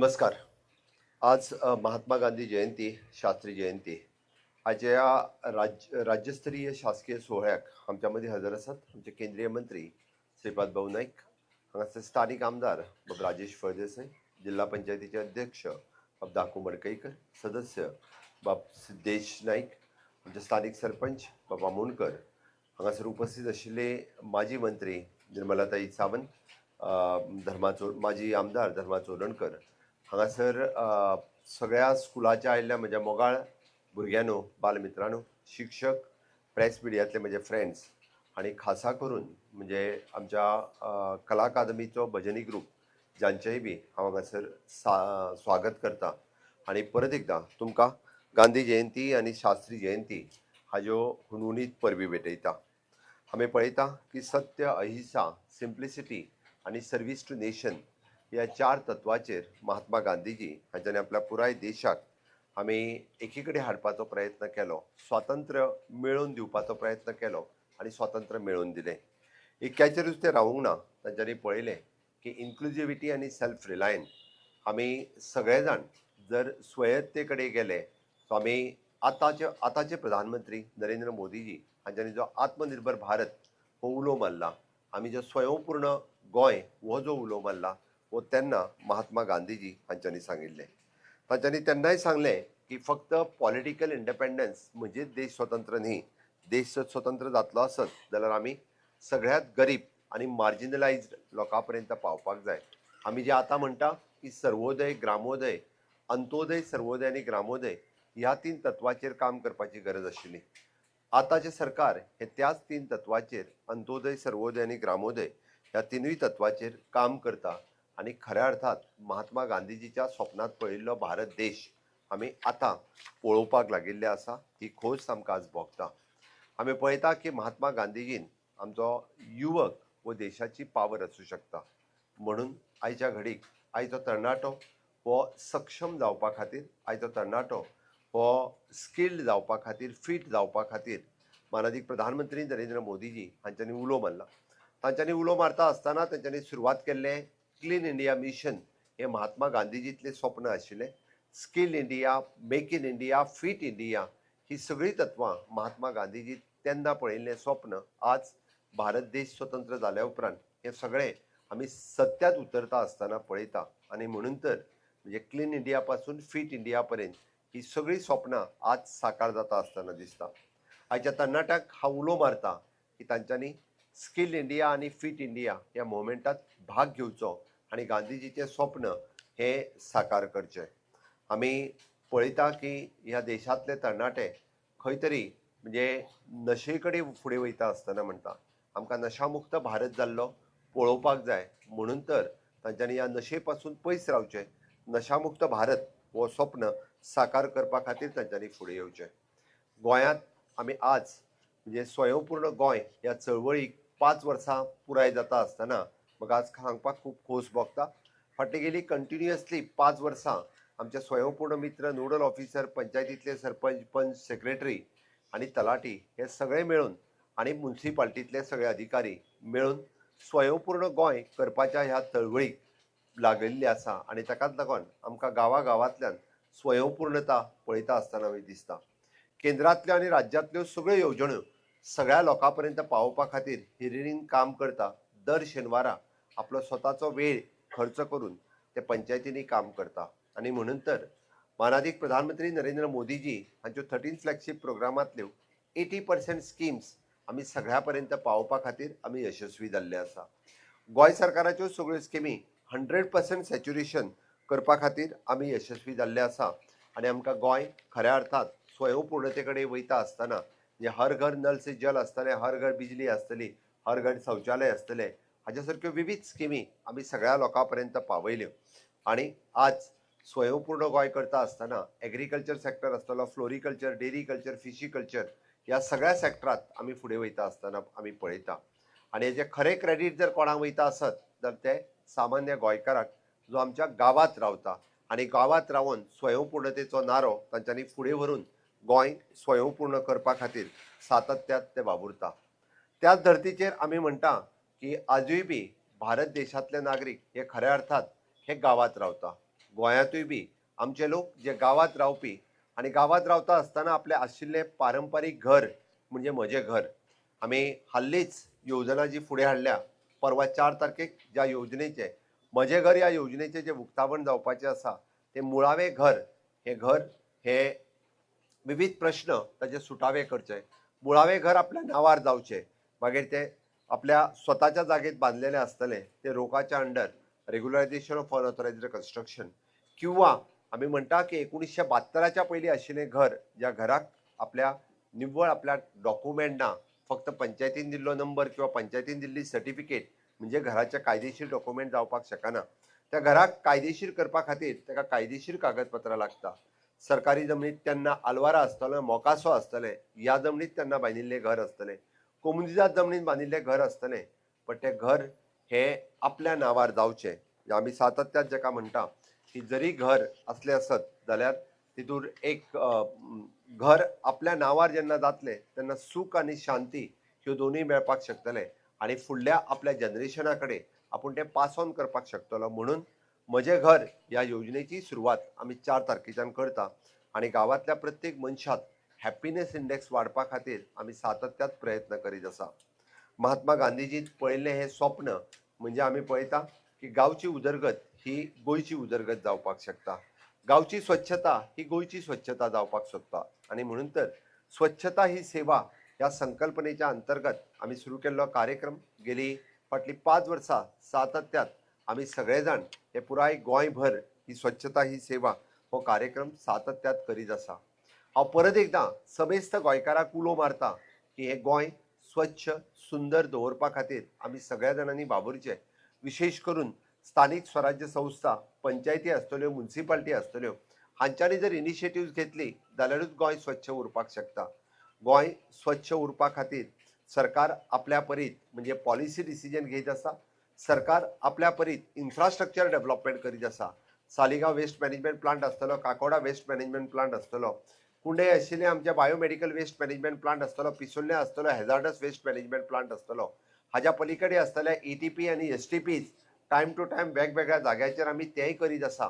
नमस्कार. आज महात्मा गांधी जयंती, शास्त्री जयंती. आयच्या ह्या राज्यस्तरीय शासकीय सोहळ्याक आमच्या मदीं हजर आसात आमचे केंद्रीय मंत्री श्रीपाद भाऊ नाईक, हांगासर स्थानीक आमदार बाब राजेश फळदेसाय, जिल्हा पंचायतीचे अध्यक्ष बाब दाकू मडकईकर, सदस्य बाब सिद्धेश नाईक, आमचे स्थानीक सरपंच बाब आमोणकर, हांगासर उपस्थित आशिल्ले माजी मंत्री निर्मलाताई सावंत, धर्मा चो माजी आमदार धर्मा चोडणकर, हांगासर सगळ्या स्कुलाच्या आयिल्ल्या म्हज्या मोगाळ भुरग्यांनो, बालमित्रांनो, शिक्षक, प्रेस मिडियांतले म्हजे फ्रेंड्स आनी खासा करून म्हणजे आमच्या कला अकादमीचो भजनी ग्रूप, जांचेय बी हांव हांगासर स्वागत करता आनी परत एकदां तुमकां गांधी जयंती आनी शास्त्री जयंती हाज्यो हुनहुनीत परबी भेटयता. आमी पळयता की सत्य, अहिंसा, सिम्प्लिसिटी आनी सर्वीस टू नेशन ह्या चार तत्वाचेर महात्मा गांधीजी हांच्यांनी आपल्या पुराय देशाक आमी एकी कडेन हाडपाचो प्रयत्न केलो, स्वातंत्र्य मेळोवन दिवपाचो प्रयत्न केलो आनी स्वातंत्र्य मेळोवन दिलें. इतक्याचेरूच ते रावूंक ना. तांच्यांनी पळयलें की इन्क्लुजिविटी आनी सेल्फ रिलायन्स, आमी सगळे जाण जर स्वयत्ते कडेन गेले सो आमी आतांचे प्रधानमंत्री नरेंद्र मोदीजी हांच्यांनी जो आत्मनिर्भर भारत हो उलो मारला, आमी जो स्वयंपूर्ण गोंय हो जो उलो मारला, हो तेन्ना महात्मा गांधीजी हांच्यांनी सांगिल्लें. तांच्यांनी तेन्नाय सांगलें की फक्त पॉलिटिकल इंडिपेंडन्स म्हणजेच देश स्वतंत्र न्ही. देश जर स्वतंत्र जातलो आसत जाल्यार आमी सगळ्यांत गरीब आनी मार्जिनलायज्ड लोकां पर्यंत पावपाक जाय. आमी जे आतां म्हणटा की सर्वोदय, ग्रामोदय, अंत्योदय, सर्वोदय आनी ग्रामोदय ह्या तीन तत्वाचेर काम करपाची गरज आशिल्ली. आतांचें सरकार हे त्याच तीन तत्वाचेर, अंत्योदय, सर्वोदय आनी ग्रामोदय ह्या तिनूय तत्वाचेर काम करता आनी खऱ्या अर्थात महात्मा गांधीजीच्या स्वप्नांत पळयल्लो भारत देश आमी आतां पळोवपाक लागिल्ले आसा. ही खोस आमकां आज भोगता. आमी पळयता की महात्मा गांधीजीन आमचो युवक हो देशाची पावर आसूं शकता म्हणून आयच्या घडीक आयचो तरणाटो हो सक्षम जावपा खातीर, आयचो तरणाटो हो स्किल्ड जावपा खातीर, फीट जावपा खातीर मानादीक प्रधानमंत्री नरेंद्र मोदीजी हांच्यांनी उलो मारला. तांच्यांनी उलो मारता आसतना तांच्यांनी सुरवात केल्लें क्लीन इंडिया मिशन हें महात्मा गांधीजींतलें स्वप्न आशिल्लें. Skill India, make in India, fit India ही सगळीं तत्वां महात्मा गांधीजी तेन्ना पळयल्लें स्वप्न आज भारत देश स्वतंत्र जाल्या उपरांत हें सगळें आमी सत्यात उतरता आसतना पळयता. आनी म्हणून तर म्हणजे क्लीन इंडिया पासून फीट इंडिया पर्यंत ही सगळीं स्वप्नां आज साकार जाता आसतना दिसता. आयच्या तरणाट्यांक हांव उलो मारता की तांच्यांनी स्कील इंडिया आनी फीट इंडिया ह्या मुवमेंटात भाग घेवचो आनी गांधीजीचें स्वप्न हें साकार करचें. आमी पळयता की ह्या देशांतले तरणाटे खंय तरी म्हणजे नशे कडेन फुडें वयता आसतना म्हणटा, आमकां नशामुक्त भारत जाल्लो पळोवपाक जाय. म्हणून तर तांच्यांनी ह्या नशे पासून पयस रावचें, नशामुक्त भारत हो स्वप्न साकार करपा खातीर तांच्यांनी फुडें येवचें. गोंयांत आमी आज म्हणजे स्वयंपूर्ण गोंय ह्या चळवळीक 5 वर्सां पुराय जाता आसतना म्हाका आज सांगपाक खूब खोस भोगता. फाटली गेली कंटिन्युअसली 5 वर्सां आमचे स्वयंपूर्ण मित्र, नोडल ऑफिसर, पंचायतींतले सरपंच, पंच, सेक्रेटरी आनी तलाठी हे सगळे मेळून आनी मुन्सिपाल्टीतले सगळे अधिकारी मेळून स्वयंपूर्ण गोंय करपाच्या ह्या चळवळीक लागिल्ली आसा आनी ताकाच लागून आमकां गांवा गांवांतल्यान स्वयंपूर्णता पळयता आसतना आमी दिसता. केंद्रांतल्यो आनी राज्यांतल्यो सगळ्यो येवजण्यो सगळ्या लोकां पर्यंत पावोवपा खातीर हिरिरीन काम करता. दर शेनवारा आपलो स्वताचो वेळ खर्च करून ते पंचायतींनी काम करता. आनी म्हणून तर मानादीक प्रधानमंत्री नरेंद्र मोदीजी हांच्यो 13 फ्लॅगशीप प्रोग्रामांतल्यो 80% स्किम्स आमी सगळ्या पर्यंत पावोवपा खातीर आमी यशस्वी जाल्ले आसा. गोंय सरकाराच्यो सगळ्यो स्किमी 100% सॅच्युरेशन करपा खातीर आमी यशस्वी जाल्ले आसा. आनी आमकां गोंय खऱ्या अर्थात स्वयंपूर्णते कडेन वयता आसतना म्हणजे हर घर नल से जल आसतलें, हर घर बिजली आसतली, हर घर शौचालय आसतलें, हाज्या सारक्यो विवीध स्किमी आमी सगळ्या लोकां पर्यंत पावयल्यो. आनी आज स्वयंपूर्ण गोंय करता आसतना एग्रीकल्चर सेक्टर आसतलो, फ्लोरिकल्चर, डेरीकल्चर, फिशीकल्चर ह्या सगळ्या सेक्टरात आमी फुडें वयता आसतना आमी पळयता. आनी हेजें खरें क्रेडीट जर कोणाक वयता आसत तर ते सामान्य गोंयकाराक, जो आमच्या गांवांत रावता आनी गांवांत रावन स्वयंपूर्णतेचो नारो तांच्यांनी फुडें व्हरून गोंय स्वयंपूर्ण करपा खातीर सातत्यात ते वावुरता. त्याच धर्तीचेर आमी म्हणटा की आजूय बी भारत देशांतले नागरीक हे खऱ्या अर्थात हे गांवांत रावता. गोंयांतूय बी आमचे लोक जे गांवांत रावपी आनी गांवांत रावता आसतना आपलें आशिल्लें पारंपारीक घर म्हणजे म्हजें घर. आमी हाल्लीच योजना जी फुडें हाडल्या, परवा 4 तारखेक ज्या योजनेचें म्हजें घर ह्या योजनेचें जें उक्तावण जावपाचें आसा तें मुळावें घर, हें घर हे विविध प्रश्न ताजे सुटावे करचे, मुळावें घर आपल्या नांवार जावचें, मागीर तें आपल्या स्वताच्या जागेत बांदलेलें आसतलें तें रोकाच्या under regularisation of unauthorised construction, किंवा आमी म्हणटा की 1972च्या पयलीं आशिल्लें घर ज्या घराक आपल्या निव्वळ आपल्या डॉक्युमेंट ना, फक्त पंचायतीन दिल्लो नंबर किंवा पंचायतीन दिल्ली सर्टिफिकेट म्हणजे घराचे कायदेशीर डॉक्युमेंट जावपाक शकना, त्या घराक कायदेशीर करपा खातीर ताका कायदेशीर कागदपत्रां लागता. सरकारी जमनीत तेन्ना आलवारा आसतलो, मोकासो आसतलें, ह्या जमनीत तेन्ना बांदिल्लें घर आसतलें, कोमुनिदाद जमनीत बांदिल्लें घर आसतलें, पण तें घर हें आपल्या नांवार जावचें. आमी सातत्यान जाका म्हणटा की जरी घर असलें आसत जाल्यार तितूर एक घर आपल्या नांवार जेन्ना जातलें तेन्ना सूख आनी शांती ह्यो दोनूय मेळपाक शकतले आनी फुडल्या आपल्या जनरेशना कडेन आपूण तें पास ऑन करपाक शकतलो. म्हणून म्हजें घर ह्या योजनेची सुरवात आमी 4 तारखेच्यान करता आनी गांवांतल्या प्रत्येक मनशाक हॅप्पीनेस इंडेक्स वाडपा खातीर आमी सातत्यात प्रयत्न करीत आसा. महात्मा गांधीजीन पळयल्लें हें स्वप्न म्हणजे आमी पळयता की गांवची उदरगत ही गोंयची उदरगत जावपाक शकता, गांवची स्वच्छता ही गोंयची स्वच्छता जावपाक शकता आनी म्हणून तर स्वच्छता ही सेवा ह्या संकल्पनेच्या अंतर्गत आमी सुरू केल्लो कार्यक्रम गेली फाटली 5 वर्सां सातत्यात आमी सगळे जाण हे पुराय गोंयभर ही स्वच्छता ही सेवा हो कार्यक्रम सातत्यात करीत आसा. हांव परत एकदां समेस्त गोंयकाराक उलो मारता की हें गोंय स्वच्छ सुंदर दवरपा खातीर आमी सगळ्या जाणांनी वावुरचें. विशेश करून स्थानीक स्वराज्य संस्था, पंचायती आसतल्यो, मुन्सिपाल्टी आसतल्यो, हांच्यांनी जर इनिशिएटिव्ज घेतली जाल्यारूच गोंय स्वच्छ उरपाक शकता. गोंय स्वच्छ उरपा खातीर सरकार आपल्या परीत म्हणजे पॉलिसी डिसिजन घेत आसा, सरकार आपल्या परीत इन्फ्रास्ट्रक्चर डेव्हलपमेंट करीत आसा. सालिगांव वेस्ट मॅनेजमेंट प्लांट आसतलो, काकोडा वेस्ट मॅनेजमेंट प्लांट आसतलो, कुंडे आशिल्ले आमच्या बायोमेडिकल वेस्ट मॅनेजमेंट प्लांट आसतलो, पिसुर्ले आसतलो हॅझार्डस वेस्ट मॅनेजमेंट प्लांट आसतलो, हाज्या पलीकडे आसतले ETP आनी STPs time to time वेगवेगळ्या जाग्याचेर आमी तेंय करीत आसा.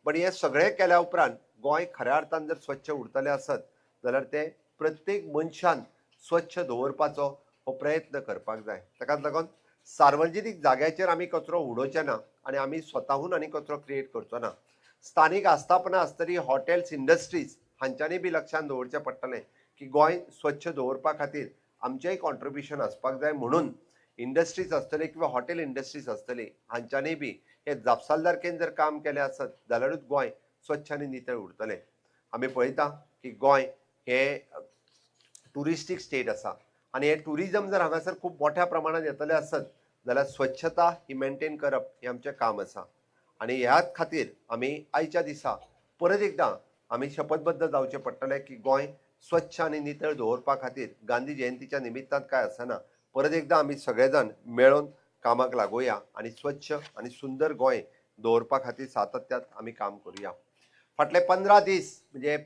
पण हें सगळें केल्या उपरांत गोंय खऱ्या अर्थान जर स्वच्छ उरतलें आसत जाल्यार तें प्रत्येक मनशान स्वच्छ दवरपाचो हो प्रयत्न करपाक जाय. ताकाच लागून सार्वजनीक जाग्याचेर आमी कचरो उडोवचे ना आनी आमी स्वताहून आनी कचरो क्रिएट करचो ना. स्थानीक आस्थापनां आसतली, हॉटेल्स, इंडस्ट्रीज हांच्यांनी बी लक्षांत दवरचें पडटलें की गोंय स्वच्छ दवरपा खातीर आमचेंय कॉन्ट्रिब्युशन आसपाक जाय. म्हणून इंडस्ट्रीज आसतली किंवा हॉटेल इंडस्ट्रीज आसतली हांच्यांनी बी हे जापसालदारकेन जर काम केलें आसत जाल्यारूच गोंय स्वच्छ आनी नितळ उरतलें. आमी पळयता की गोंय हें ट्युरिस्टीक स्टेट आसा आनी हें ट्युरिजम जर हांगासर खूब मोठ्या प्रमाणात येतलें आसत जाल्यार स्वच्छता ही मेनटेन करप हें आमचें काम आसा. आनी ह्याच खातीर आमी आयच्या दिसा परत एकदां आमी शपथबद्ध जावचें पडटलें की गोंय स्वच्छ आनी नितळ दवरपा खातीर गांधी जयंतीच्या निमित्तान काय आसना परत एकदां आमी सगळे जाण मेळून कामाक लागुया आनी स्वच्छ आनी सुंदर गोंय दवरपा खातीर सातत्यात आमी काम करुया. फाटले 15 दीस म्हणजे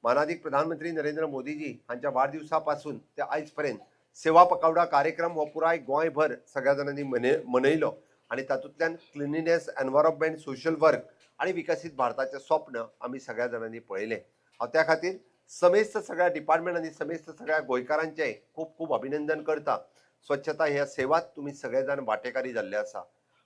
मानादीक प्रधानमंत्री नरेंद्र मोदीजी हांच्या वाडदिवसा पासून ते आयज पर्यंत सेवा पखवाडा कार्यक्रम हो पुराय गोंयभर सगळ्या जाणांनी मनयलो आनी तातूंतल्यान क्लिनिनेस, एनवायरमेंट, सोशल वर्क आनी विकसीत भारताचें स्वप्न आमी सगळ्या जाणांनी पळयलें. हांव त्या खातीर समेस्त सगळ्या डिपार्टमेंट आनी समेस्त सगळ्या गोंयकारांचें खूब खूब अभिनंदन करता. स्वच्छता ह्या सेवात तुमी सगळे जाण वांटेकारी जाल्ले आसा.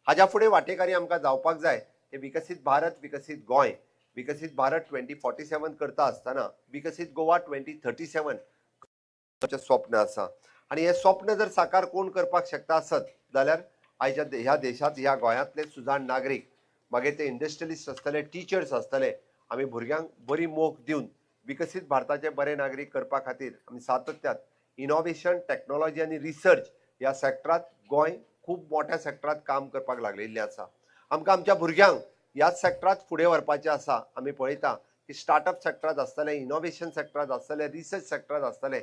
हाज्या फुडें वांटेकारी आमकां जावपाक जाय. हे विकसीत भारत, विकसीत गोंय, विकसीत भारत 2047 करता आसतना विकसीत गोवा 2037 आमचें स्वप्न आसा. आनी हें स्वप्न जर साकार कोण करपाक शकता आसत जाल्यार आयच्या ह्या देशांत ह्या गोंयांतले सुजाण नागरीक, मागीर ते इंडस्ट्रियलिस्ट आसतले, टिचर्स आसतले, आमी भुरग्यांक बरी मोख दिवन विकसीत भारताचे बरे नागरीक करपा खातीर आमी सातत्यात इनोवेशन, टॅक्नोलॉजी आनी रिसर्च ह्या सॅक्टरांत गोंय खूब मोठ्या सॅक्टरांत काम करपाक लागलेलें आसा. आमकां आमच्या भुरग्यांक ह्याच सॅक्टरांत फुडें व्हरपाचें आसा. आमी पळयता की स्टार्टअप सॅक्टरांत आसतलें, इनोवेशन सॅक्टरांत आसतलें, रिसर्च सॅक्टरांत आसतलें,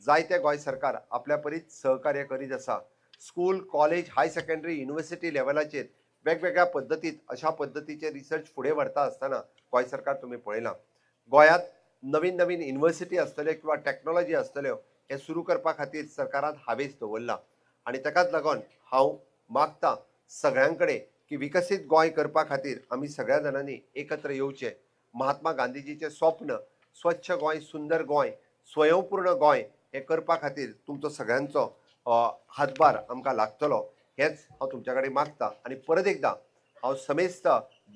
जायते गोंय सरकार आपल्या परीत सहकार्य करीत आसा. School, college, high secondary, university लेवलाचेर वेगवेगळ्या पद्दतीत अशा पद्दतीचे रिसर्च फुडें व्हरता आसतना गोंय सरकार तुमी पळयलां. गोंयांत नवीन नवीन युनिवर्सिटी आसतल्यो किंवा टॅक्नोलॉजी आसतल्यो हें सुरू करपा खातीर सरकारान हावेस दवरला आनी ताकाच लागून हांव मागता सगळ्यां कडेन की विकसीत गोंय करपा खातीर आमी सगळ्या जाणांनी एकत्र येवचें. महात्मा गांधीजीचें स्वप्न स्वच्छ गोंय, सुंदर गोंय, स्वयंपूर्ण गोंय हें करपा खातीर तुमचो सगळ्यांचो हातभार आमकां लागतलो हेंच हांव तुमच्या कडेन मागता. आनी परत एकदां हांव समेस्त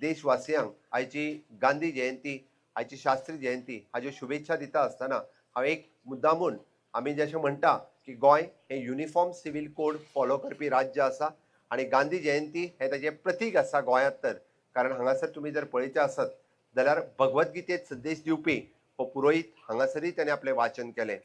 देशवासियांक आयची गांधी जयंती, आयची शास्त्री जयंती हाज्यो शुभेच्छा दिता आसतना हांव एक मुद्दामून आमी जशें म्हणटा की गोंय हें युनिफॉर्म सिवील कोड फॉलो करपी राज्य आसा आनी गांधी जयंती हें ताजें प्रतीक आसा गोंयांत. तर कारण हांगासर तुमी जर पळयचें आसत जाल्यार भगवद्गीतेत संदेश दिवपी हो पुरोहीत हांगासरूय ताणें आपलें वाचन केलें.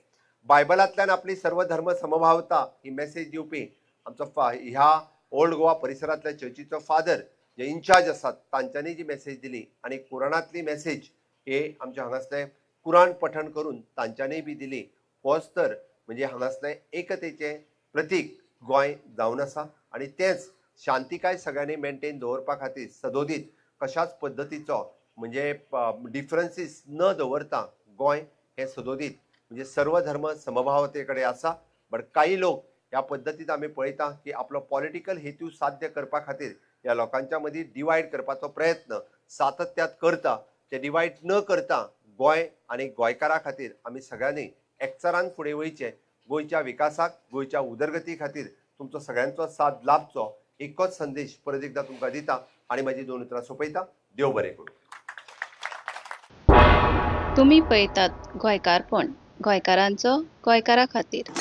बायबलांतल्यान आपली सर्वधर्म समभावता ही मॅसेज दिवपी आमचो ह्या ओल्ड गोवा परिसरांतल्या चर्चीचो फादर जे इन्चार्ज आसात तांच्यांनी जी मॅसेज दिली आनी कुराणांतली मॅसेज हे आमच्या हांगासले कुराण पठण करून तांच्यांनी बी दिली. होच तर म्हणजे हांगासलें एकतेचें प्रतीक गोंय जावन आसा आनी तेंच शांतिकाय सगळ्यांनी मेनटेन दवरपा खातीर सदोदीत कशाच पद्दतीचो म्हणजे डिफरन्सीस न दवरता गोंय हें सदोदीत म्हणजे सर्व धर्म समभावते कडेन आसा. बट काही लोक ह्या पद्दतीत आमी पळयता की आपलो पॉलिटिकल हेतू साध्य करपा खातीर ह्या लोकांच्या मदीं डिवायड करपाचो प्रयत्न सातत्यात करता. ते डिवायड न करता गोंय आनी गोंयकारां खातीर आमी सगळ्यांनी एकचारान फुडें वयचें. गोंयच्या विकासाक, गोंयच्या उदरगती खातीर तुमचो सगळ्यांचो साथ लाभचो एकच संदेश परत एकदां तुमकां दिता आनी म्हाजी दोन उतरां सोंपयता. देव बरें करूं. तुमी पळयतात गोंयकारपण, गोंयकारांचो गोंयकारा खातीर.